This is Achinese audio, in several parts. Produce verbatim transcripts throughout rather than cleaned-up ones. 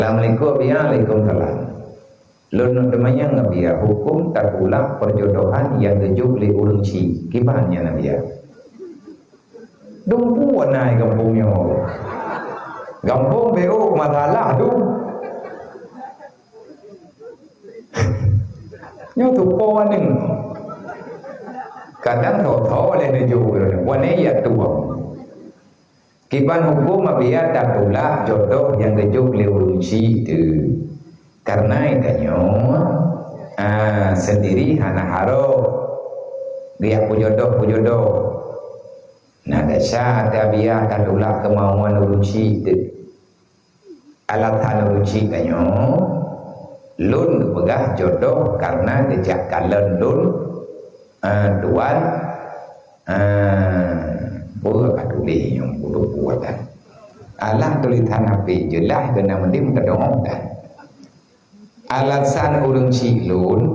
Assalamualaikum, ya, waalaikumsalam. Lôn neuk teumanyong, Abiya, huköm tatulak peujodohan nyang geujok lé ureuëng chik, kiban nyan, Abiya? Dum peue na gampông nyoe. Gampông B O masalah tu. Nyoe tupo aneuk. Kadang tho-tho lé neujok, wan ya tuang. Kiban huköm Abiya tatulak jodoh nyang geujok lé ureuëng chik teuh. Kareuna tanyoe, ah, seundiri hana harôh geujak peujodoh-peujodoh. Na desya até Abiya tatulak keumauan ureuëng chik teuh. Alasan ureuëng chik tanyoe, lôn geupeugah jodoh kareuna geujak kalon lôn, eh, tuan, eh, peue ka tuléh nyang putôh buatan. Alah tulisan H P jeulaih keunan meudim teudeungoe dan. Alasan ureuëng chik lôn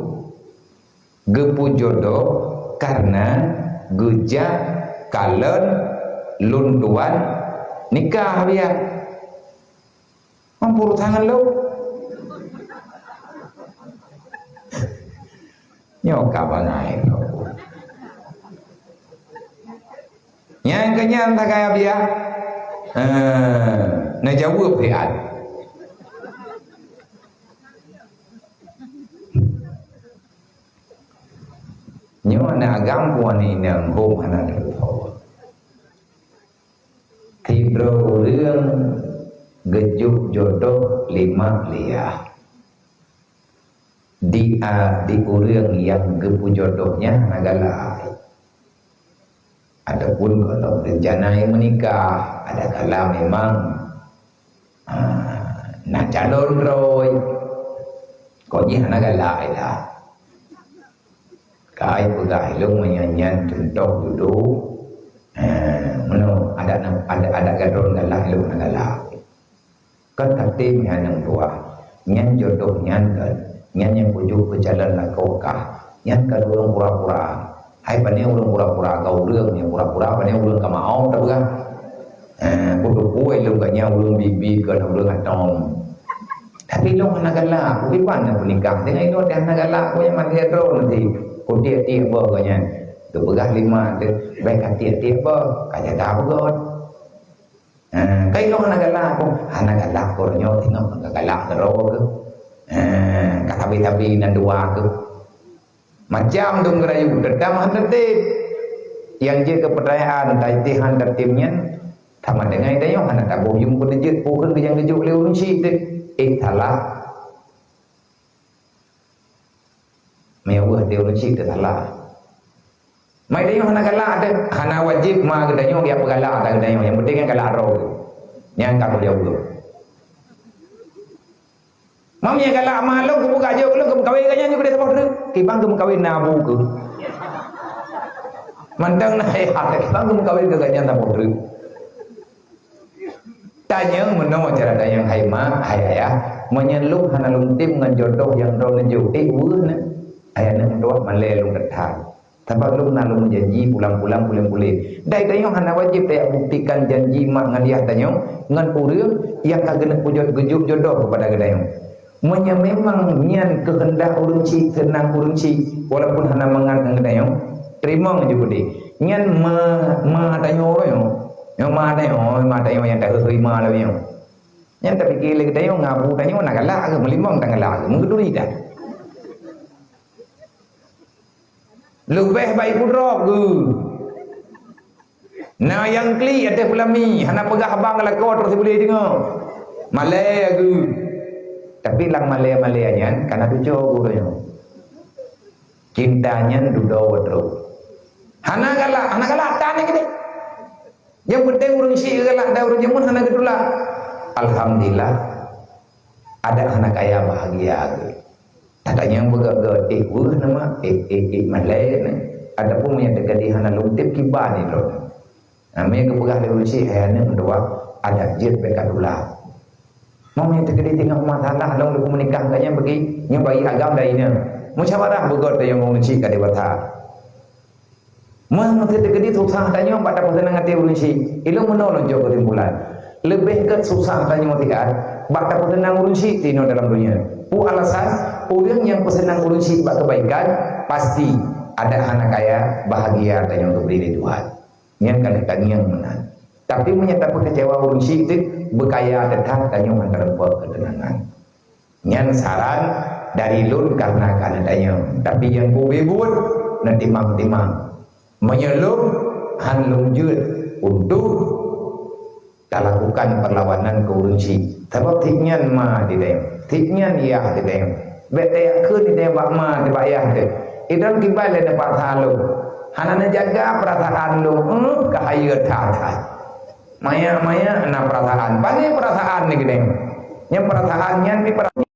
geupeujodoh kareuna geujak kalon lôn tuan nikah, Abiya. Mampu tangan lôn. Nyoe ka bangai lôn. Nyang keunyan sagai Abiya. Eh, neujaweueb siat. Nyoe na agam puan inong hom hana teupeue. Sidroe ureuëng geujok jodoh lé mak lé yah. Di, a, di ureuëng nyang geupeujodoh nyan hana galak. Ataupun kalau rencana meunikah, ada kala memang, a, na calon droe. Kok jih hana galak dah. Kai peugah ilong meunyan nyan cuntoh dudoe. Eh, meunoe adat, adat, adat gadon galak ilong hana galak. Kan katem nyan nyang tuah. Nyan jodoh nyan kan. Nyan nyang kujok keu calon lakoe kah. Nyan kan ureuëng pura-pura. Hai pane ureuëng pura-pura ka ureuëng nyang pura-pura pane ureuëng ka maoh tapeugah. Eh, kutupeue lôn ganya ureuëng bibi keu ureuëng atong. Tapi lôn hana galak, kukiban na peunikah. Dengan ilôn hana galak, ku nyang mati droe nanti. Kutiek-tiek boh ganya. Geupeugah lima teuh, bèk ka tiek-tiek boh, ka jaga beugôt. Ha, kai lôn hana galak ku, hana galak ku nyoe tengok ka galak keudroe keuh. Ha, ka tabi-tabi nan dua keuh. Macam dum geurayu, teudam han teutem. Nyang jeuet keu peurayaan, taitihan teutem nyan, sama dengan tanyoe hana taboh yum peuneujeuet pukon nyang geujok lé ureuëng chik teuh. Eh, salah. Meuweuh teuh ureuëng chik teuh salah. Mai tanyoe hana galak teuh, hana wajéb ma geutanyoe geupeugalak ata geutanyoe. Nyang penting kan galak droe. Nyang ka peujaweueb. Mam nyang galak ma lôn, kubuka jok lôn, geumeukawen gobnyan nyoe keudeh saboh treuk. Kiban geumeukawen na abu keuh. Mantong na ayah, kiban geumeukawen gobnyan saboh treuk. Tanyong meunoe cara tanyong, hai mak, hai ayah, meunyoe lôn hana lôn tem ngon jodoh nyang droeneuh jok, eh, weueh na. Ayah nyoe meutuah malèe lôn that-that. Sabab lôn na lôn janji pulang-pulang puléng-puléng. Dai tanyoe hana wajéb tajak buktikan janji mak ngon yah tanyoe ngon ureuëng nyang ka geuneuk peujot geujok jodoh keupada geutanyoe. Meunyoe memang nyan keuheundak ureuëng chik, keuheundak ureuëng chik, walaupun hana mangat ngon geutanyoe, teurimong ju beudeh. Nyan ma, ma tanyoe uroe nyoe. Nyoe ma tanyoe, ma tanyoe nyang taheu-heu ma lagèe nyoe. Nyan tapike lé geutanyoe ngon abu tanyoe na galak keuh, meulimong tan galak keuh, meugeuturi tan. Leubeh baik pudrop geuh. Na nyang klik ateueh peulami, hana peugah haba ngon lakoe troh sibuleue deungoe. Malèe geuh. Tapi lam malèe-malèe nyan ka na tuco geuh nyoe. Cinta nyan dudoe trok. Hana galak, hana galak tan nyan keudeh. Nyang penting ureuëng chik galak dan ureuëng jameun hana geutulak. Alhamdulillah. Adak hana kaya bahagia geuh. Tatanyoe beugöt-göt, "Eh, weueh na mak? Eh, eh, eh, malèe na?" Ataupun meunyoe teukeudi hana lôn tem kiban nyoe droeneuh. Nah, meunyoe geupeugah lé ureuëng chik, "Hai aneuk meutuah, adak jeuet bèk ka tulak." Meunyoe teukeudi teungoh masalah lôn lôn meunikah ngon nyan bagi, nyoe bagi agam dan inong. Musyawarah beugöt tanyoe ngon ureuëng chik ka dewasa. Meunyoe teukeudi susah tanyoe bak tapeuseunang até ureuëng chik, ilôn meunoe lôn jok keusimpulan. Leubeh gèt susah tanyoe siat, Bak tapeuseunang ureuëng syik tinoe dalam dunia. Peue alasan? Ureuëng nyang peuseunang ureuëng syik bak keubaikan, pasti adak hana kaya, bahagia tanyoe geubri lé Tuhan. Nyan ka lheueh tangieng meunan. Tapi meunyoe tapeukeucewa ureuëng syik teuh, beukaya teutab tanyoe hana tarumpok keuteunangan. Nyan saran dari lôn kareuna keuneuk tanyoe. Tapi nyang kube buet, neutimang-timang. Meunyoe lôn, han lôn jeuet untuk talakukan perlawanan keu ureuëng syik. Sabab thik nyan ma di dayah, thik nyan yah di dayah. Bék tayak kheun di dayah bak ma, di bak yah teuh. Idong kiban lé neupaksa lôn. Hana neujaga peurasaan lôn, eh, ka hayeue that-that. Maya-maya na peurasaan. Pane peurasaan ni keudeh? Nyang peurasaan nyan di peura-